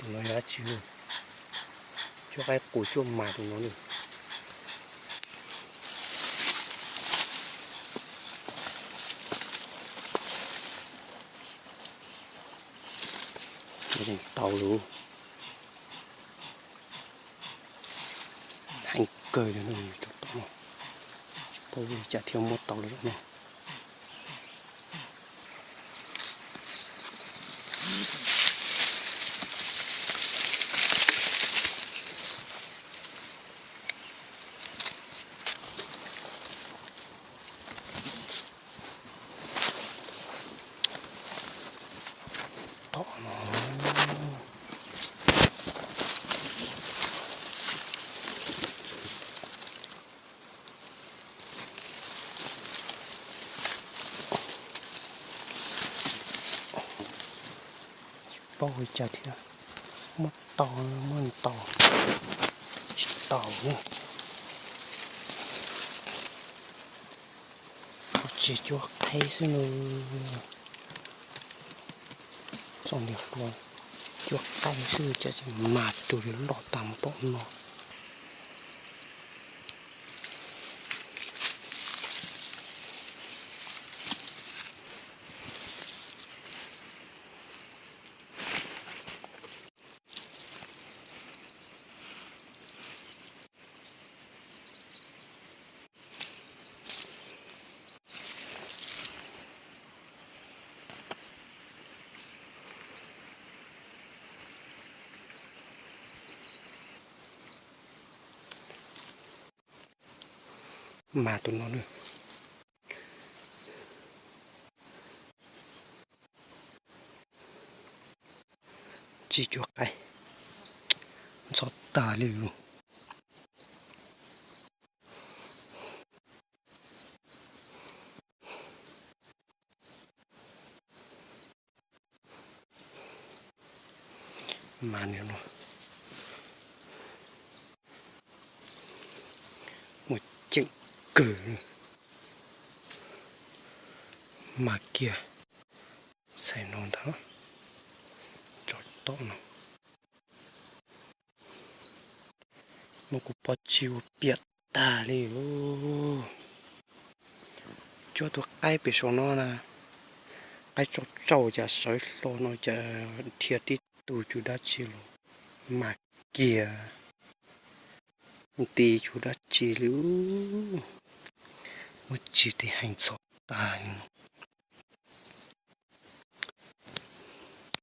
Tus no yog dab tsi no? Cuaj qaib qus cuaj mas tus no na. Tau lawm. Heev kawg li no, tsis paub cas thiaj muab tau lawm no. Tom no. Tsis paub ua cas thiab. Muab tau, muab tau, tsis tau. Tsis cuab qaib xwb no. Txoj niag hlua cuab qaib xwb cas mas tus li loj tag npaum no. Mas tus no na. Tsis cuab qaib, ntxhov tag li lawm. Mas nws no muaj ceem kawg. Mas kiag, txhais no ntag, tso tom no. Muab kuv pob tsi ua piam tag li. Cuab tus qaib pem saum no na, qaib tsauj tsauj cas sawv hlo no cas dhia tib tug cug dab tsi los mas kiag, nti cug dab tsi li. Muab tsis tiv heev txhov tag.